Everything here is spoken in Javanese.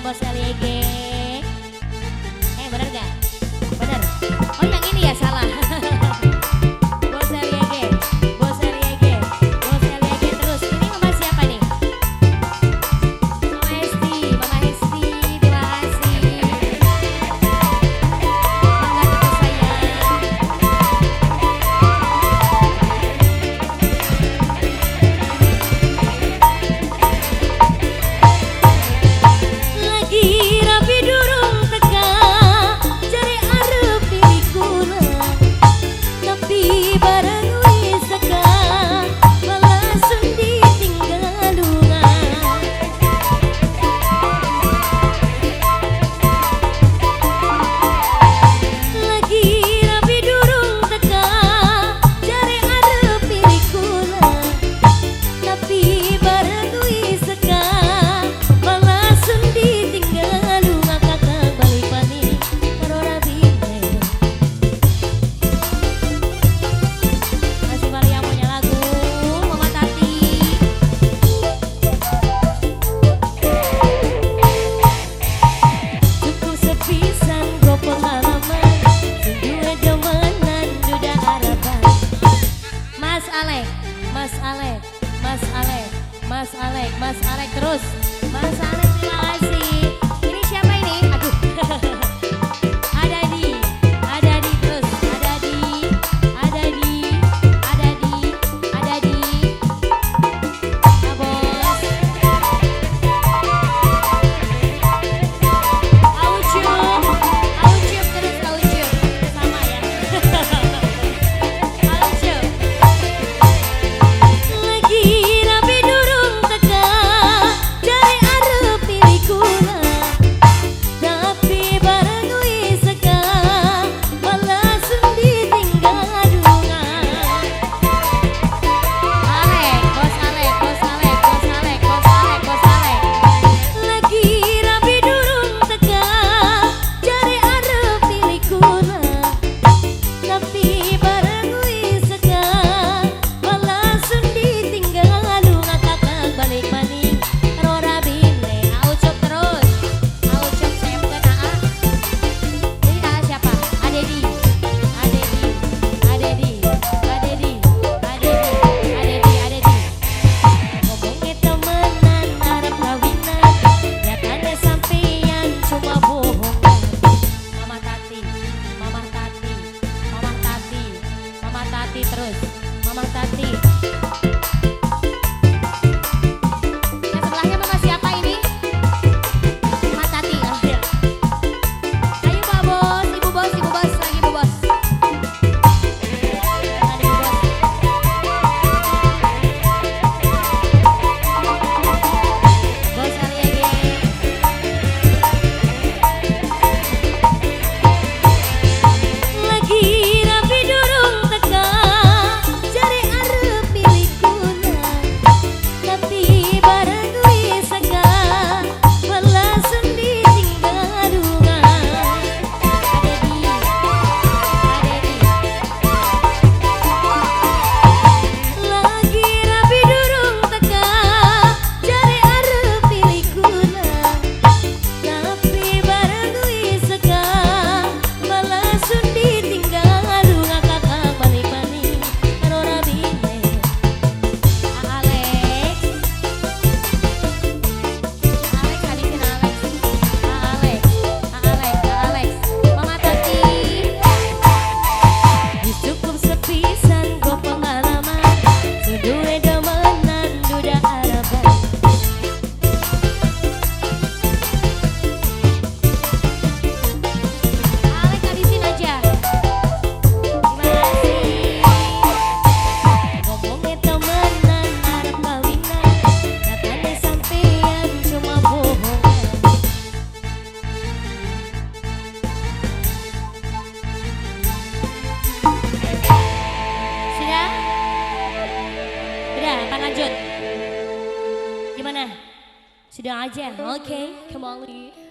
Bos LYG. Bener gak? Bener. Oh yang ini ya salah. Bos LYG, Bos LYG, Bos LYG terus. Ini mama siapa nih? Mama Hesti, Mama Hesti, terima kasih. Mangga terus sayang. Lagi rapi durung teka, jare arep pilih kula, tapi bareng wis teka malah sun ditinggal lunga. Lagi rapi durung teka, jare arep pilih kula, tapi bareng wis teka malah sun ditinggal lunga. Kakak balik maning karo rabine. Masih Maria punya lagu Mama Tati. Cukup sepisan go pengalaman, sing duwe demenan duda harapan. Mas Alek, Mas Alek, Mas Alek, Mas Alek, Mas Alek terus. Mas Alek terima kasih. Ini siapa ini? Aduh. Ada di terus, ada di, ada di, ada di, ada di. Nah, bos. Aucup, aucup terus aucup. Sama ya. Aucup. Lagi rapi durung teka, jare arep pilih kula, tapi bareng wis teka malah sun ditinggal lunga. Alek, Bos Alek, Bos Alek, Bos Alek, Bos Alek, Bos Alek. Lagi rapi durung teka, jare arep pilih kula, tapi bareng wis teka malah sun ditinggal lunga. Kakak balik maning karo rabine. Aucup terus, aucup sayapkeun aa. Ini aa siapa? Adedi, Adedi, Adedi, Adedi, Adedi, Adedi, Adedi. Ngomongnya temenan arep kawinan, nyatanya sampeyan cuma bohongan. Mama Tati, Mama Tati, Mama Tati, Mama Tati terus, Mama Tati. Yang sebelahnya Mama siapa ini? Mama Tati. Oh, ya. Ayo Pak Bos, Ibu Bos, Ibu Bos, lagi Ibu Bos. Ada Ibu Bos. Bos LYG. Lagi rapi durung teka, jare arep pilih kula, tapi bareng wis teka malah sun ditinggal lunga. Adedi, Adedi. Lagi rapi durung teka, jare arep pilih kula, tapi bareng wis teka malah sun ditinggal lunga. Kakak balik maning karo rabine. Alex, Alex habisin Alex, Alex, Alex, Alex, Mama Tati. Wis cukup sepisan go pengalaman, duwe demenan duda harapan. Alex habisin aja. Terima kasih. Ngomongnya temenan arep kawinan, nyatane sampeyan cuma bohongan. Sudah? Udah, akan lanjut. Gimana? Sudah aja. Oke, kembali.